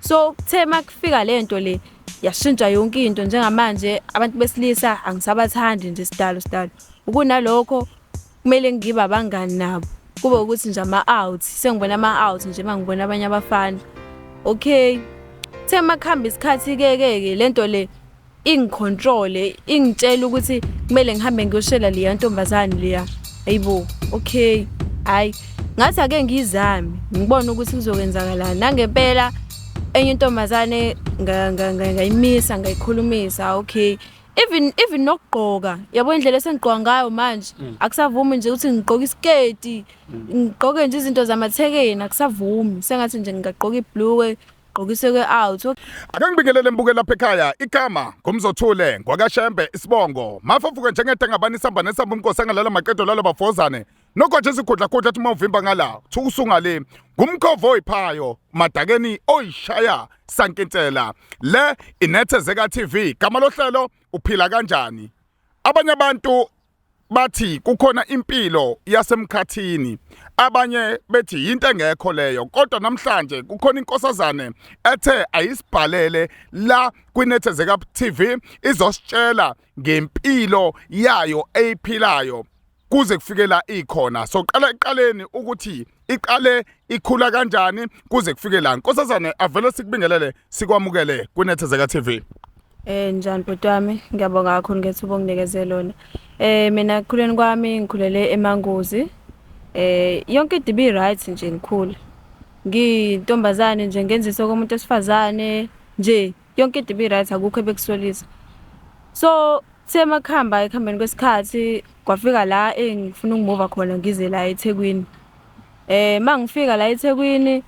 So kuthe makufika lento le yashintsha yonke into. Njengamanje abantu besilisa angisabathandi nje, sidalo sidalo. Kunalokho kumele ngibe abangani nabo, kube ukuthi nje ama-out, sengibona ama-out nje uma ngibona abanye abafana. Okay, kuthe makuhamba isikhathi-ke ke ke lento le ingicontrole, ingitshela ukuthi kumele ngihambe ngiyoshela leya ntombazane leya. Ayibo, okay, hayi, ngathi ake ngizame ngibone ukuthi kuzokwenzakalani. Nangempela enye intombazane ngayimisa, ngayikhulumisa. Okay, even nokugqoka, yabo, indlela esengigqoka ngayo manje akusavumi nje ukuthi ngigqoke isiketi, ngigqoke nje izinto zamathekeni, akusavumi. Sengathi nje ngingagqoka ibhulukwe, gqokise ke-out. Ake ngibingelele mbuke lapha ekhaya. Igama ngumzothule ngwakaShembe, isibongo mafafuke njengedengabani, isamba nesamba, umnkosi angalala maqedo lalo bafozane nogoje isikhudlakhudla, athi uma uvimba ngala thuka usungale, ngumkhovu oyiphayo madakeni oyishaya sankintela le inethezeka TV. Gama lohlelo uphila kanjani. Abanye abantu bathi kukhona impilo yasemkhathini, abanye bethi yinto engekho leyo, kodwa namhlanje kukhona inkosazane ethe ayisibhalele la kwinethezeka TV, izositshela ngempilo yayo eyiphilayo kuze kufike la ikhona. So qala eqaleni ukuthi iqale ikhula kanjani kuze kufike la. Nkosazane, avele sikubingelele, sikwamukele kwinethezeka TV. Njani bhuti wami, ngiyabonga kakhulu ngethuba onginikeze lona. Mina ekukhuleni kwami ngikhulele eManguzi. Yonke into ibi right nje ngikhula. Ngiyintombazane nje, ngenzisa komuntu wesifazane nje, yonke into ibi right, akukho ebekusolisa. So kuthe makuhamba ekuhambeni kwesikhathi kwafika la engifuna ukumuva khona, ngize la eThekwini. Mangifika la eThekwini,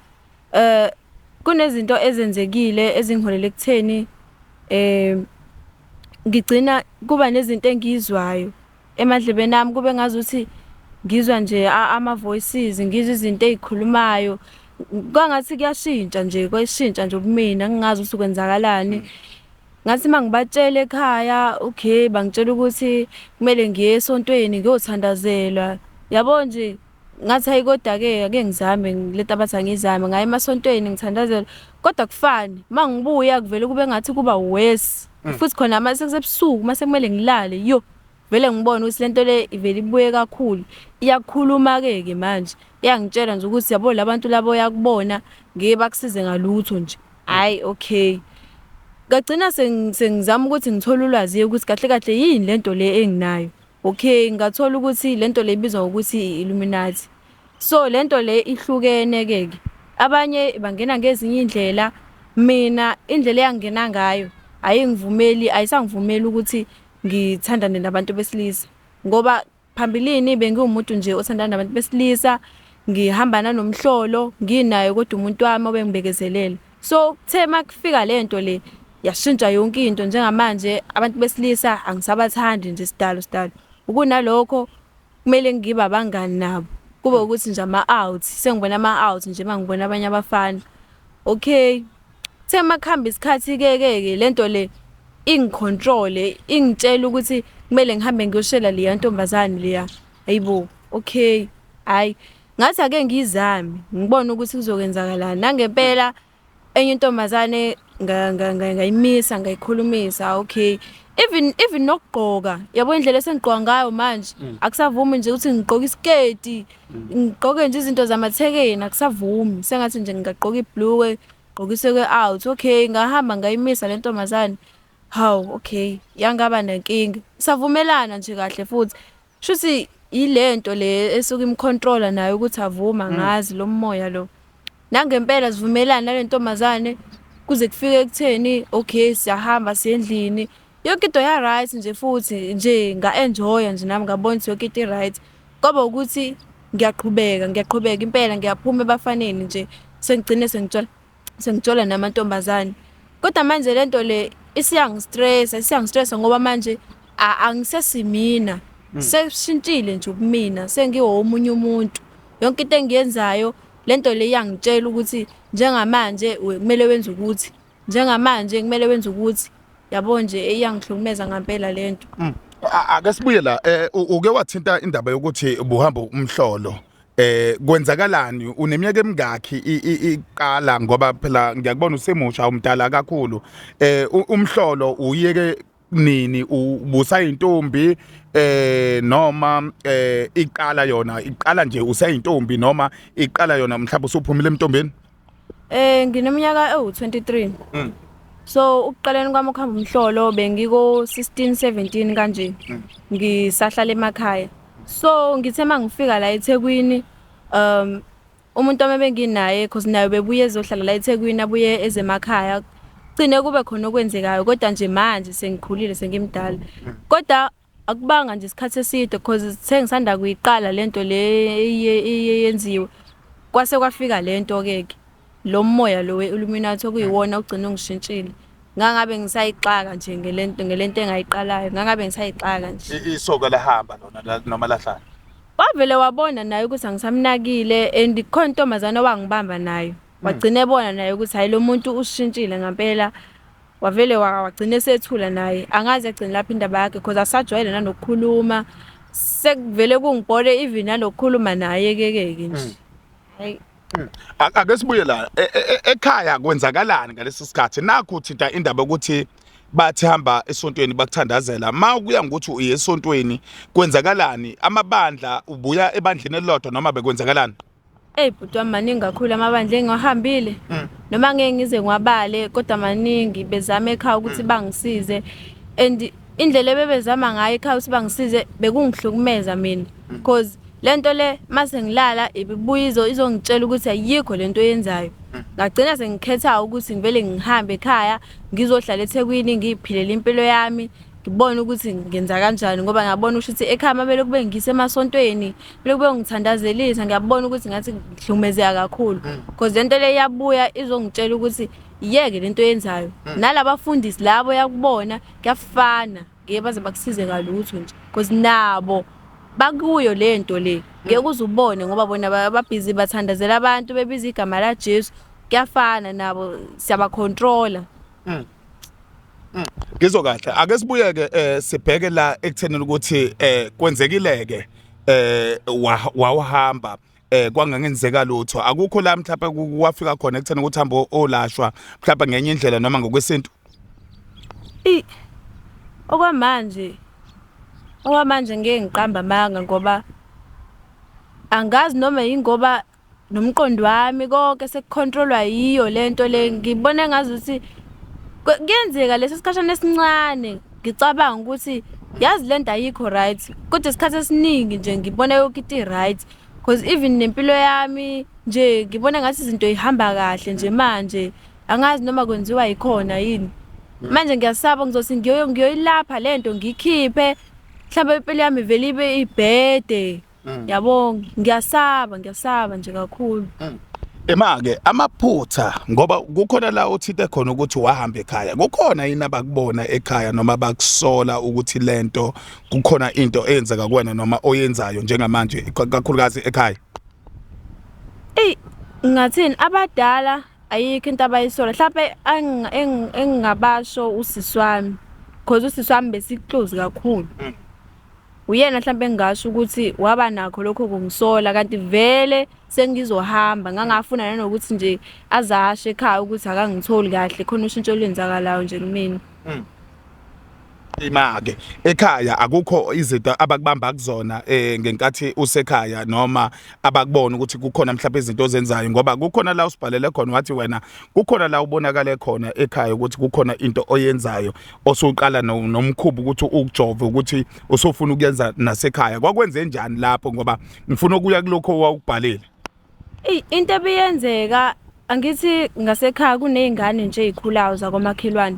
kunezinto ezenzekile ezingiholele ekutheni ngigcina kuba nezinto engiyizwayo emadlebeni ami, kube ngazuthi ngizwa nje ama-voices, ngizwa izinto ey'khulumayo. Kwangathi kuyashintsha nje, kweshintsha nje ubumina, ngingazi ukuthi kwenzakalani. Ngathi uma ngibatshela ekhaya, okay, bangitshela ukuthi kumele ngiye esontweni ngiyothandazelwa. Yabo nje, ngathi hayi, kodwa-ke ake ngizame lento abathi angiyizame. Ngaya emasontweni ngithandazela, kodwa akufani. Uma ngibuya kuvele kube ngathi kuba worse. Futhi khona mase kusebusuku mase kumele ngilale, yo, vele ngibone ukuthi lento le ivele ibuye kakhulu. Iyakhuluma-ke ke manje, iyangitshela nje ukuthi yabo labantu labo oyakubona ngeke bakusize ngalutho nje. Hhayi, okay. Ngagcina sengizama ukuthi ngithole ulwazi ukuthi kahle kahle yini lento le enginayo. Okay, ngathola ukuthi lento le ibizwa ngokuthi i-Illuminati. So lento le ihlukene ke ke. Abanye bangena ngezinye indlela, mina indlela eyangena ngayo ayingivumeli, ayisangivumeli ukuthi ngithandane nabantu besilisa. Ngoba phambilini bengiwumuntu nje othandana nabantu besilisa, ngihamba nanomhlolo, nginayo kodwa umuntu wami obengibekezelela. So kuthe makufika lento le yashintsha yonke into. Njengamanje abantu besilisa angisabathandi nje, sidalo sidalo. Kunalokho kumele ngibe abangani nabo, kube ukuthi nje ama-out, sengibona ama-out nje uma ngibona abanye abafana. Okay, kuthe makuhamba isikhathi-ke ke ke lento le ingicontrole, ingitshela ukuthi kumele ngihambe ngiyoshela leya ntombazane leya. Ayibo, okay, hhayi, ngathi ake ngizame ngibone ukuthi kuzokwenzakalani. Nangempela enye intombazane ngayimisa, ngayikhulumisa. Okay, even nokugqoka, yabo, indlela esengigqoka ngayo manje akusavumi nje ukuthi ngigqoke isiketi, ngigqoke nje izinto zamathekeni, akusavumi. Sengathi nje ngingagqoka ibhulukwe, gqokise ke-out. Okay, ngahamba ngayimisa le ntombazane. Hawu, okay, yangaba nenkinga. Savumelana nje kahle futhi. Shuthi ilento le esuke imcontrola nayo ukuthi avuma, ngazi lo moya lo. Nangempela sivumelana nale ntombazane kuze kufike ekutheni okay, siyahamba siye endlini. Yonke into ya right nje, futhi nje nga-enjoya nje nami, ngabona ukuthi yonke into i-right. Kwaba ukuthi ngiyaqhubeka, ngiyaqhubeka impela, ngiyaphuma ebafaneni nje, sengigcine sengitshola namantombazane. Kodwa manje lento le isiyangistressa, isiyangistressa ngoba manje angisesimina. Seshintshile nje ubumina, sengiwomunye umuntu. Yonke into engiyenzayo lento le iyangitshela ukuthi njengamanje kumele wenze ukuthi, njengamanje kumele wenze ukuthi. Yabo nje, iyangihlukumeza ngampela lento. Ake sibuye la, uke wathinta indaba yokuthi ubuhamba umhlolo. Kwenzakalani, uneminyaka emingakhi iqala? Ngoba phela ngiyakubona usemusha, umdala kakhulu. Umhlolo uyeke nini? Ubusayintombi noma iqala yona, iqala nje usayintombi, noma iqala yona mhlawumbe usuphumile emntombeni? Ngineminyaka ewu-23. So ukuqaleni kwami ukuhamba umhlolo bengiko 16 17 kanje. Ngisahlala emakhaya. So ngithe mangifika la eThekwini, umuntu wami ebenginaye, cause naye bebuye ezohlala la eThekwini, abuye ezemakhaya. Gcine kube khona okwenzekayo, kodwa nje manje sengikhulile, sengimdala. Kodwa akubanga nje isikhathi eside, cause sengisanda kuyiqala lento le eyenziwe. Kwase kwafika lento ke ke lo moya lo we-Illuminati okuyiwona ugcina ungishintshile. Ngangabe ngisayixaka nje ngelento engayiqalayo, ngangabe ngisayixaka nje. Isoka lahamba lona noma lahlala? Wavele wabona naye ukuthi angisamnakile, and khona intombazane owangibamba nayo. Wagcina ebona naye ukuthi hayi, lo muntu ushintshile ngempela. Wavele wagcina esethula naye. Angazi yagcina lapho indaba yakhe, cause asajwayele nanokukhuluma. Sekuvele kungibhore even nanokukhuluma naye ke ke nje. Hayi. Ake sibuye la ekhaya, kwenzakalani ngalesi sikhathi? Nakho uthinta indaba yokuthi bathi hamba esontweni, bakuthandazela. Ma kuya ngokuthi uye esontweni, kwenzakalani? Amabandla, ubuya ebandleni elilodwa noma bekwenzakalani? Ey bhuti wami, maningi kakhulu amabandla engiwahambile. Noma ngeke ngize ngiwabale, kodwa maningi bezama ekhaya ukuthi bangisize, and indlela ebebezama ngayo ekhaya ukuthi bangisize bekungihlukumeza mina, cause lento le mase ngilala ibibuya izongitshela ukuthi ayikho lento oyenzayo. Ngagcina sengikhetha ukuthi ngivele ngihambe ekhaya, ngizohlala eThekwini, ngiyiphilele impilo yami, ngibone ukuthi ngenza kanjani, ngoba ngiyabona ukuthi ekhaya mabele kube ngise emasontweni, lokhu bengithandazelisa, ngiyabona ukuthi ngathi ngihlukumezeka kakhulu, because lento le iyabuya izongitshela ukuthi iyeke lento oyenzayo. Nalabafundisi labo yakubona kuyafana, ngeke baze bakusize ngalutho nje, because nabo bakuyo lento le. Ngeke uze ubone ngoba bona babhizi bathandazela abantu, bebiza igama la Jesu. Kuyafana nabo, siyabacontrola. Ngizwa kahle. Ake sibuyeke sibheke la ekuthenini ukuthi kwenzekileke wawuhamba, kwangangenzeka lutho. Akukho la mhlawumbe wafika khona ekutheni ukuthi hamba olashwa mhlawumbe ngenye indlela noma ngokwesintu? I okwamanje ngeke ngiqamba amanga, ngoba angazi noma yingoba nomqondo wami konke sekucontrolwa yiyo lento le. Ngibona ngazuthi kuyenzeka leso sikhashana esincane ngicabanga ukuthi yazi lento ayikho right, kodwa isikhathi esiningi nje ngibona yonke into i-right, because even nempilo yami nje ngibona ngathi izinto ihamba kahle nje manje. Angazi noma kwenziwa yikhona yini. Manje ngiyasaba, ngizothi ngiyoyilapha lento, ngikhiphe, mhlawumbe impilo yami vele ibe ibhede. Yabo, ngiyasaba, ngiyasaba nje kakhulu. Ema-ke amaphutha, ngoba kukhona la uthinte khona ukuthi wahamba ekhaya, kukhona yini abakubona ekhaya noma bakusola ukuthi lento kukhona into eyenzeka kuwena noma oyenzayo njengamanje, kakhulukazi ekhaya? Eyi, ngingathini, abadala ayikho into abayisola. Mhlampe engingabasho usisi wami, cause usisi wami besi-close kakhulu. Uyena mhlampe engingasho ukuthi waba nakho lokho kungisola, kanti vele sengizohamba ngangafuna nanokuthi nje azasho ekhaya ukuthi akangitholi kahle, khona ushintsho olwenzakalayo nje kumina. Ima-ke ekhaya, akukho izinto abakubamba kuzona ngenkathi usekhaya, noma abakubona ukuthi kukhona mhlawumbe izinto ozenzayo? Ngoba kukhona la usibhalele khona wathi wena kukhona la ubonakale khona ekhaya ukuthi kukhona into oyenzayo, osuqala nomkhuba ukuthi ukujove, ukuthi usufuna ukuyenza nasekhaya. Kwakwenze njani lapho? Ngoba ngifuna ukuya kulokho owawukubhalile. Eyi, into ebiyenzeka, angithi ngasekhaya kuney'ngane nje ey'khulayo zakomakhelwane.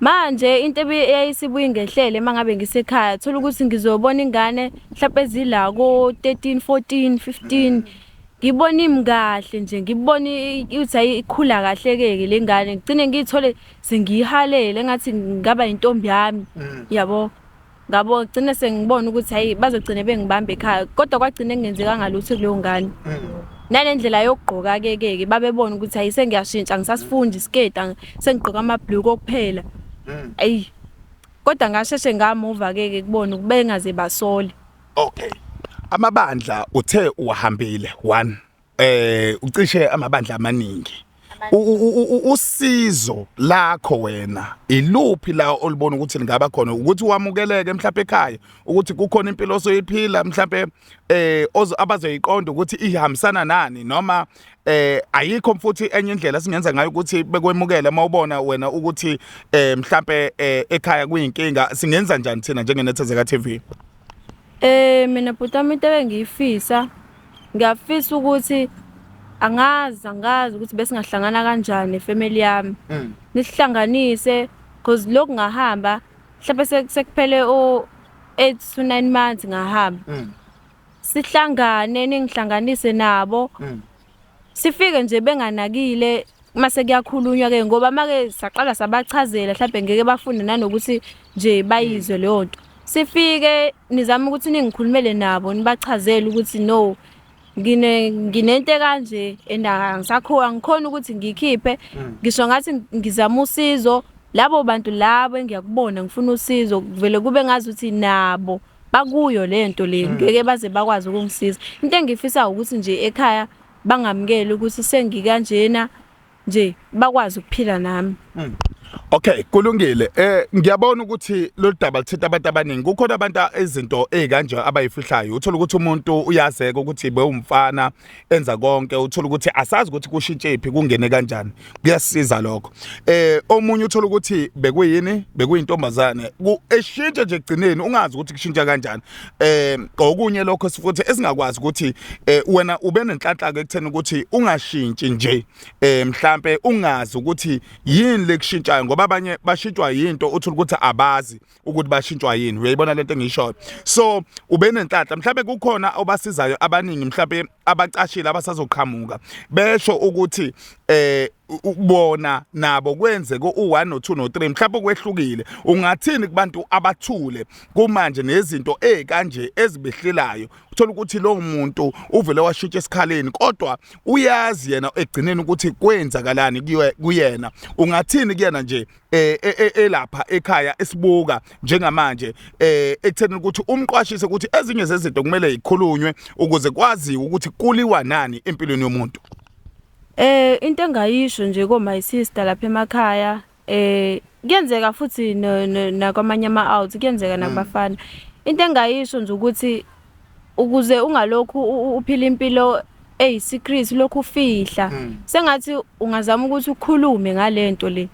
Manje into eyayisibuye ingehlele uma ngabe ngisekhaya, thola ukuthi ngizobona ingane mhlawumpe ezila ko-13, 14, 15, ngibona imi kahle nje, ngibone ukuthi hhayi, ikhula kahle-ke ke le ngane, ngigcine ngiyithole sengiyihalele engathi ngaba intombi yami, yabo. Ngabo gcine sengibona ukuthi hayi, bazogcine bengibamba ekhaya, kodwa kwagcine kungenzekanga lutho kuleyo ngane. Nalendlela yokugqoka ke ke babebona ukuthi hayi, sengiyashintsha, ngisasifundi isiketi, sengigqoka amabhluku okuphela. Ayi, kodwa ngasheshe ngamuva ke ke kubona ukubengaze basole. Okay. Amabandla uthe uwahambile one ucishe amabandla amaningi. Usizo lakho wena iluphi la olubona ukuthi lingaba khona ukuthi wamukeleke mhlawumbe ekhaya ukuthi kukhona impilo osoyiphila mhlawumbe abazoyiqonda ukuthi ihambisana nani noma ayikho futhi enye indlela singenza ngayo ukuthi bekwemukele mawubona wena ukuthi mhlambe ekhaya kuyinkinga singenza njani thina njengeNethezeka TV? Mina bhuti wami into ebengiyifisa, ngiyafisa ukuthi angazi angazi ukuthi besingahlangana kanjani nefamily yami. Nisihlanganise cause lokhu ngahamba mhlawumbe sekuphele o-8 to 9 months ngahamba. Sihlangane ningihlanganise nabo. Sifike nje benganakile mase kuyakhulunywa ke ngoba make saqala sabachazela mhlawumbe ngeke bafunde nanokuthi nje bayizwe leyo nto. Sifike nizame ukuthi ningikhulumele nabo nibachazele ukuthi no nginento ekanje and angisakho angikhona ukuthi ngikhiphe ngisho ngathi ngizama usizo labo bantu labo engiyakubona ngifuna usizo kuvele kube ngazi ukuthi nabo bakuyo lento le ngeke baze bakwazi ukungisiza. Into engifisa ukuthi nje ekhaya bangamukele ukuthi sengikanjena nje bakwazi ukuphila nami. Okay, kulungile. Ngiyabona ukuthi lolu daba lithinta abantu abaningi. Kukhona abantu izinto ezikanje abayifihlayo. Uthola ukuthi umuntu uyazeka ukuthi bewumfana enza konke, uthola ukuthi asazi ukuthi kushintshephi kungene kanjani. Kuyasiza lokho. Omunye uthola ukuthi bekuyini, bekuyintombazane. Eshintshe nje egcineni ungazi ukuthi kushintsha kanjani. Okunye lokho futhi esingakwazi ukuthi wena ube nenhlanhla ke ekutheni ukuthi ungashintshi nje. Mhlambe ungazi ukuthi yini lekushintshayo ngoba abanye bashintshwa yinto uthola ukuthi abazi ukuthi bashintshwa yini. Uyayibona lento engishoyo. So ube nenhlanhla mhlambe kukhona obasizayo abaningi mhlambe abacashile abasazoqhamuka besho ukuthi ubona nabo kwenzeke u1 no2 no3 mhlawumbe kwehlukile. Ungathini kubantu abathule kumanje nezinto ezikanje ezibehlelayo? Uthola ukuthi lo muntu uvele washintsha esikhaleni kodwa uyazi yena egcineni ukuthi kwenzakalani kuyena. Ungathini kuyena nje elapha ekhaya esibuka njengamanje ekutheni ukuthi umqwashise ukuthi ezinye zezinto kumele ikhulunywe ukuze kwaziwe ukuthi kuliwa nani empilweni yomuntu? Into engayisho nje ko my sister lapha emakhaya, kuyenzeka futhi nakwamanye ama out, kuyenzeka nakubafana. Into engayisho nje ukuthi ukuze ungalokhu uphila impilo eyisecret lokhu ufihla, sengathi ungazama ukuthi ukhulume ngalento le,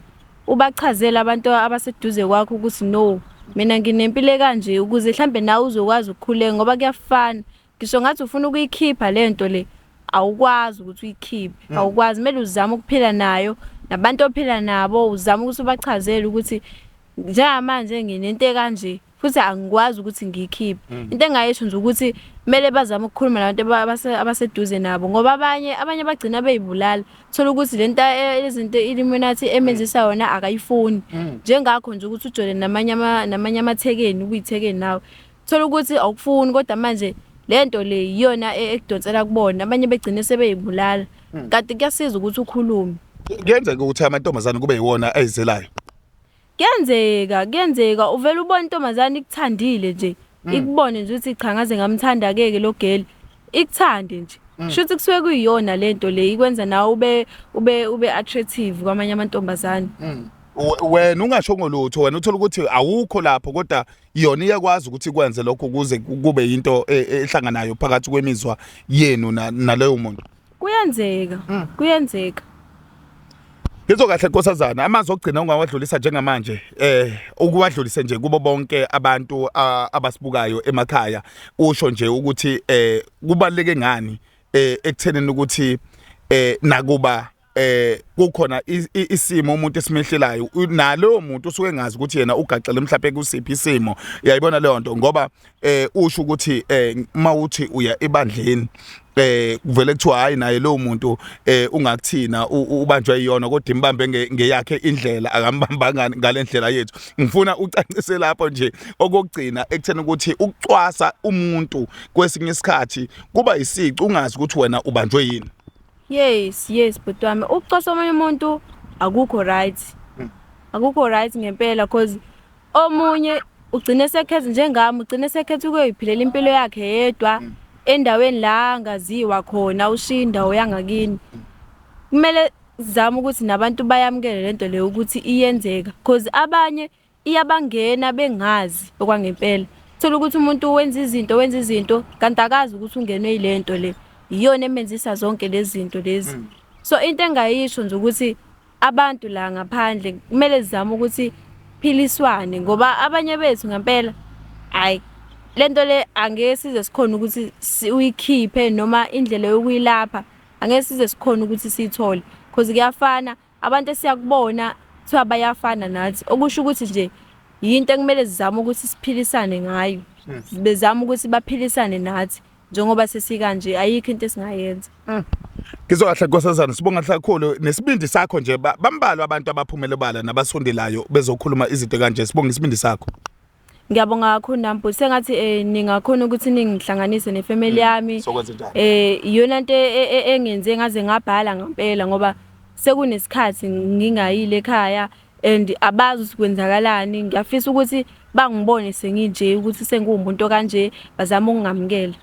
ubachazele abantu abaseduze kwakho ukuthi no mina nginempilo ekanje, ukuze mhlambe nawe uzokwazi ukukhuleka ngoba kuyafana. Ngisho ngathi ufuna ukuyikhipha lento le awukwazi ukuthi uyikhiphe, awukwazi, kumele uzame ukuphila nayo nabantu ophila nabo, uzame ukuthi ubachazele ukuthi njengamanje nginento ekanje futhi angikwazi ukuthi ngiyikhiphe. Into engayisho nje ukuthi kumele bazame ukukhuluma nabantu abaseduze nabo ngoba abanye bagcina beyibulala. Thola ukuthi lento izinto iLuminati emenzisa yona akayifuni. Njengakho nje ukuthi ujole namanye amathekeni ubuyithekeni nawe. Thola ukuthi awukufuni kodwa manje lento le iyona ekudonsela kubona, abanye begcine sebeyibulala. Kanti kuyasiza ukuthi ukhulume. Kuyenzeka ukuthi amantombazane kube yiwona ayizelayo. Kuyenzeka, kuyenzeka uvela ubone intombazane ikuthandile nje. Ikubone nje ukuthi cha ngaze ngamthanda ke ke lo girl. Ikuthande nje. Shuthi kusuke kuyiyona lento le ikwenza nawe ube attractive kwamanye amantombazane. Wena ungasho ngolutho, wena uthola ukuthi awukho lapho kodwa yona iyakwazi ukuthi ikwenze lokho ukuze kube into ehlanganayo phakathi kwemizwa yenu naleyo muntu. Kuyenzeka, kuyenzeka. Ngizwa kahle nkosazana, amazwi okugcina ungawadlulisa njengamanje ukuwadlulise nje kubo bonke abantu abasibukayo emakhaya, usho nje ukuthi kubaluleke ngani ekuthenini ukuthi nakuba kukhona isimo umuntu esimehlelayo, nalowo muntu usuke engazi ukuthi yena ugaxele mhlawumbe kusiphi isimo. Uyayibona leyo nto ngoba usho ukuthi mawuthi uya ebandleni kuvele kuthiwa hayi naye lowo muntu ungakuthina ubanjwa iyona kodwa imbambe ngeyakhe indlela, akambambanga ngale ndlela yethu. Ngifuna ucacise lapho nje okokugcina ekutheni ukuthi ukucwasa umuntu kwesinye isikhathi kuba isici ungazi ukuthi wena ubanjwe yini. Yes, yes bhuti wami, ukucwasa omunye umuntu akukho right. Akukho right ngempela cause omunye ugcine sekhetha njengami, ugcine sekhetha ukuyiphilela impilo yakhe yedwa. endaweni la angaziwa khona, ushiya indawo yangakini. Kumele sizame ukuthi nabantu bayamukele lento leyo ukuthi iyenzeka, cause abanye iyabangena bengazi okwangempela. Thola ukuthi umuntu wenza izinto, wenza izinto kanti akazi ukuthi ungenwe yilento le, iyona emenzisa zonke lezi zinto lezi. So into engayisho nje ukuthi abantu la ngaphandle kumele sizame ukuthi philiswane, ngoba abanye bethu ngempela hayi, lento le angeke size sikhona ukuthi uyikhiphe, noma indlela yokuyilapha angeke size sikhona ukuthi siyithole, because kuyafana abantu esiyakubona kuthiwa bayafana nathi, okusho ukuthi nje yinto ekumele sizame ukuthi siphilisane ngayo, bezama ukuthi baphilisane nathi njengoba sesikanje, ayikho into esingayenza. Ngizwa kahle nkosazana, sibonga kakhulu nesibindi sakho nje. Bambalwa abantu abaphumele obala nabasondelayo bezokhuluma izinto kanje. Sibonga isibindi sakho. Ngiyabonga kakhulu Nampo, sengathi ningakhona ukuthi ningihlanganise nefamily yami. Sokwenza njalo. Iyona into engenze ngaze ngabhala ngempela, ngoba sekunesikhathi ngingayile ekhaya and abazi ukuthi kwenzakalani. Ngiyafisa ukuthi bangibone senginje, ukuthi senguwumuntu kanje, bazame ukungamukela.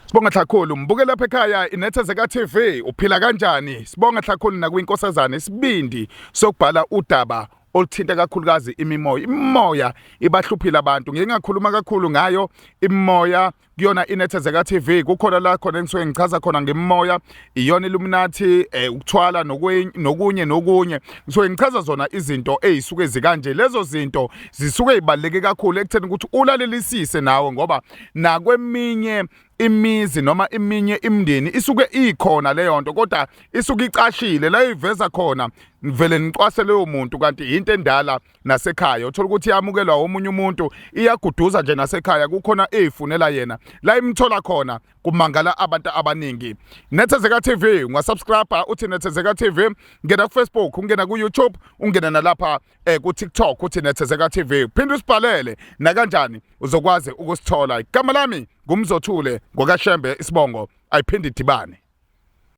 Sibonga kakhulu mbuke lapha ekhaya iNethezeka TV, uphila kanjani? Sibonga kakhulu nakwinkosazana isibindi sokubhala udaba oluthinta kakhulukazi imimoya. Imimoya ibahluphile abantu, ngike ngakhuluma kakhulu ngayo imimoya kuyona iNethezeka TV. Kukhona la khona engisuke ngichaza khona ngemimoya, iyona Illuminati, ukuthwala nokunye nokunye. Ngisuke ngichaza zona izinto ezisuke zikanje. Lezo zinto zisuke zibaluleke kakhulu ekutheni ukuthi ulalelisise nawe, ngoba nakweminye imizi noma iminye imindeni isuke ikhona leyo nto, kodwa isuke icashile la iveza khona, ngivele ngicwase leyo muntu, kanti into endala nasekhaya uthola ukuthi iyamukelwa omunye umuntu, iyaguduza nje nasekhaya kukhona eyifunela yena la imthola khona, kumangala abantu abaningi. Nethezeka TV, ungasubscribe uthi Nethezeka TV, ngena ku Facebook, ungena ku YouTube, ungena nalapha ku TikTok uthi Nethezeka TV. Phinde usibhalele nakanjani uzokwazi ukusithola. Igama lami nguMzothule ngokaShembe isibongo, ayiphinde idibane.